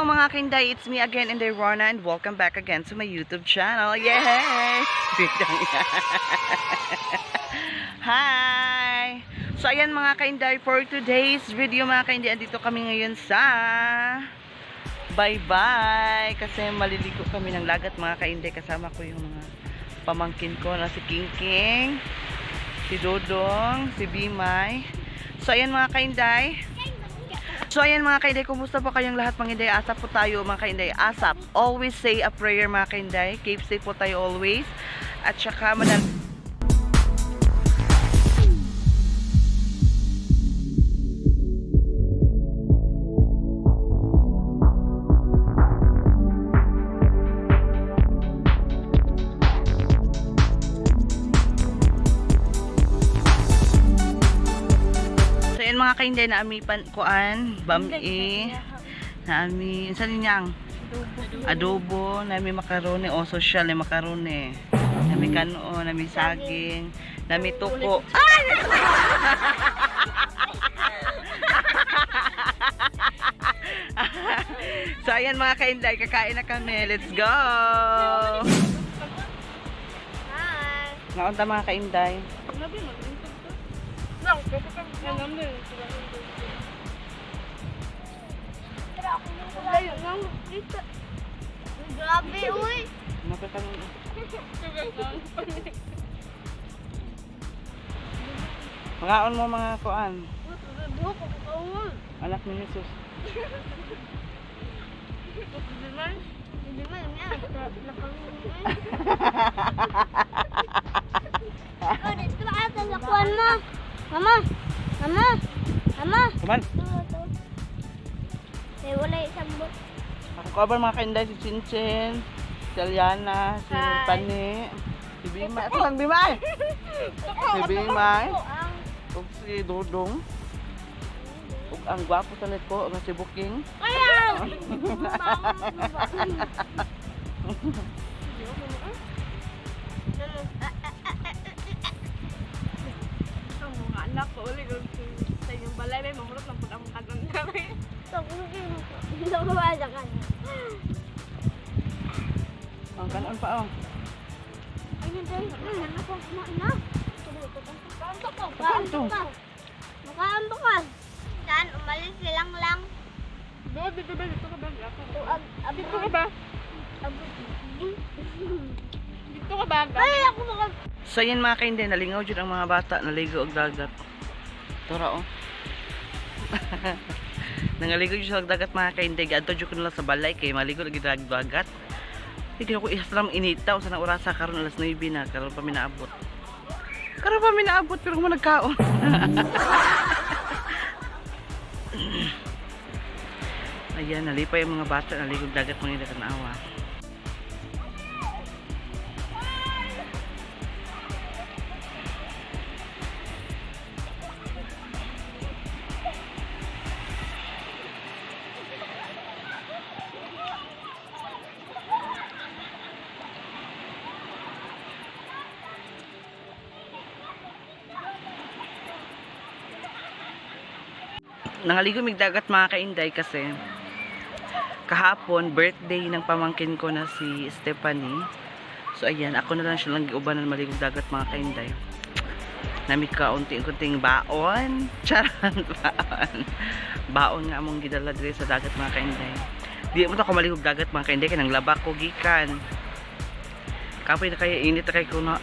Hello, mga kainday! It's me again, Inday Rona, and welcome back again to my YouTube channel. Yay! Hi! So ayan, mga kainday, for today's video, mga kainday, andito kami ngayon sa Bye-bye! Kasi maliligo kami ng lagat, mga kainday. Kasama ko yung mga pamangkin ko na si King King, si Dodong, si Bimay. So ayan, mga kainday. So ayan, mga kainday, kumusta po kayong lahat, mga kainday? Asap po tayo, mga kainday. Asap. Always say a prayer, mga kainday. Keep safe po tayo always. At saka So ayan, mga kainday, naami pan kuan, bami, naami, unsa ninyang? Adobo, nami macaroni, o social ni macaroni. Nami kanoo, nami saging, nami tuko. Ay! So ayan, mga kainday, kakain na kami. Let's go! Hi. Naunta, mga kainday. Grabe, uy. Makaon mo, mga kuan. Anak ni Jesus. Mama, mama, mama, mama. Kuman. Eh, wala isang bot. Ako cover, mga kainday, si Chinchin, si Aliana, si Hi. Pani, si Bimay. Ito lang, Bimay! Si Bimay, Ang ug si Dudong, ug ang gwapo sa liko nga si Buking. Kaya! Ang mga anak ko, ulit sa inyong balay, may mahulog lang po ang kanon namin. Ang kanon pa oh. Makaambo ka. Saan? Umalis silang lang. Doon, dito ba? Dito ka ba? Dito Dito ka ba? Dito ka ba? Ay, ako maka... So ayan, mga kainday, nalingaw jud ang mga bata, naligo og dagat. Tora oh. Nangaligo jud sa dagat, mga kainday, gadto jud ko nila sa balay kay maligo lagi dag dagat. Hindi ko islam inita usa na orasa karon, alas 9 na karon pa minaabot. Karon pa minaabot pero kung nagkaon. Ayan, nalipay ang mga bata, naligo og dagat, mga inday, naawa. Nangaligo mig dagat, mga kainday, kasi kahapon birthday ng pamangkin ko na si Stephanie. So ayan, ako na lang siya lang giubanan maligog dagat, mga kainday. Nami kaunting-kunting baon. Charan, baon. Baon nga among gidala diri sa dagat, mga kainday. Di mo to ako maligog dagat, mga kainday, kay nang laba ko gikan. Kapoy na kay init na kay ko na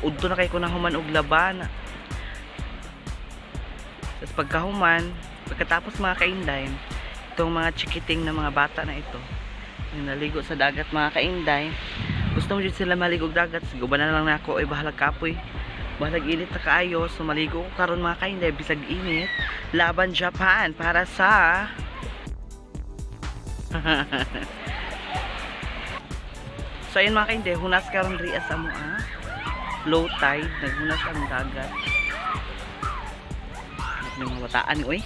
udto na kay ko na human og laban. Tapos pagkahuman, pagkatapos, mga kainday, itong mga chikiting na mga bata na ito, yung naligo sa dagat, mga kainday, gusto mo dyan sila maligo og dagat, sige, uban na lang na ako, ay bahalag kapoy, bahalag init na kaayo, so maligo ko karon, mga kainday, bisag init, laban Japan para sa. So ayun, mga kainday, hunas karon riya sa mua. Low tide, naghunas ang dagat. May mga bataan, uy.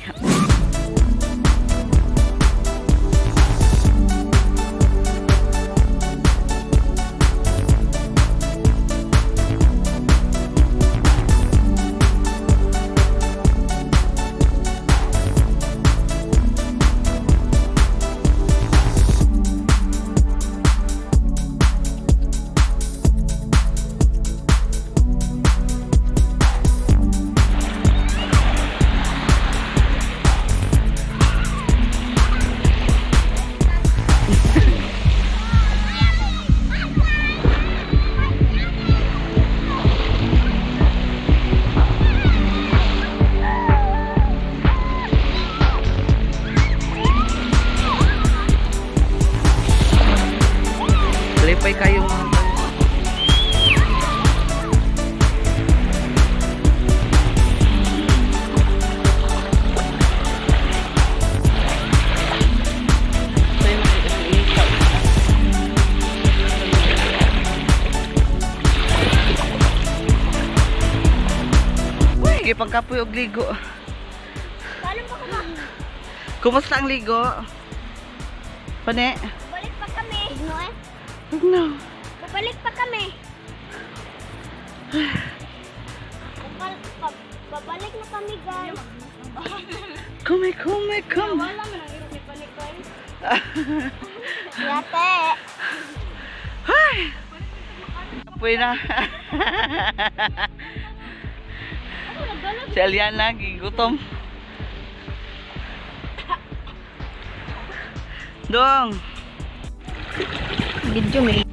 Lupay kayo, mga guys. So, yun, makita ko yung tao. Uy, gipangkapoy og ligo. Paano pa ka? Kumusta ang ligo? Pane? Balik pa kami. No eh. No. Babalik pa kami. Babalik na kami, guys. Come, come, come. Wala man ang irong ni panik guys. Yate. Ay! Kapoy na. Si Aliana, gigutom. Dong! Video may.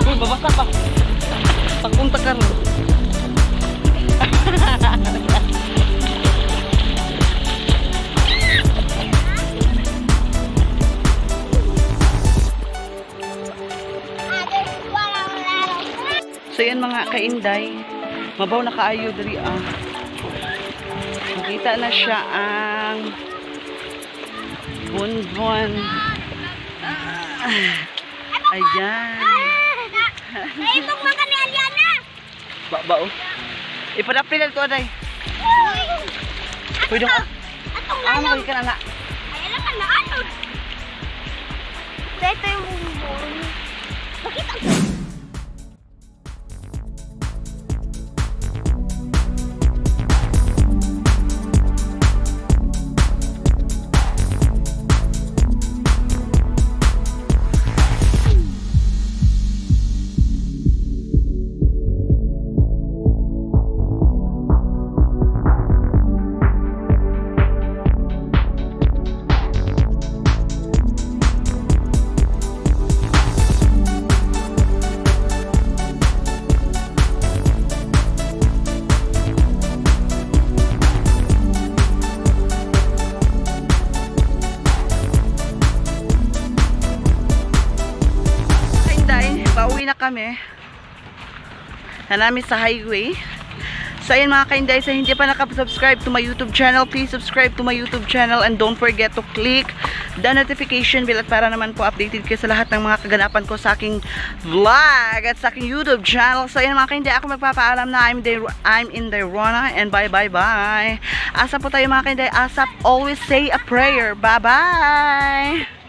Uy, babasa pa. Pagpunta ka ron. So yan, mga kainday, mabaw na kaayo diri ah. Makita na siya ang bunbon. Ah, ayan. Naibog man kami, Aliana. Ba ba oh. Ipadapil na ito aday. Pwede ka. Atong Ah, lalong. mali ka na na. Ay, alam ka na, ano? Ito yung bumbon. Bakit ang Kainday, pauwi na kami. Nanami sa highway. So ayan, mga kainday, sa hindi pa nakasubscribe to my YouTube channel, please subscribe to my YouTube channel and don't forget to click the notification bell at para naman po updated kayo sa lahat ng mga kaganapan ko sa aking vlog at sa aking YouTube channel. So ayan, mga kainday, ako magpapaalam na. I'm in the Rona and bye bye bye. Asa po tayo, mga kainday, asap, always say a prayer. Bye bye!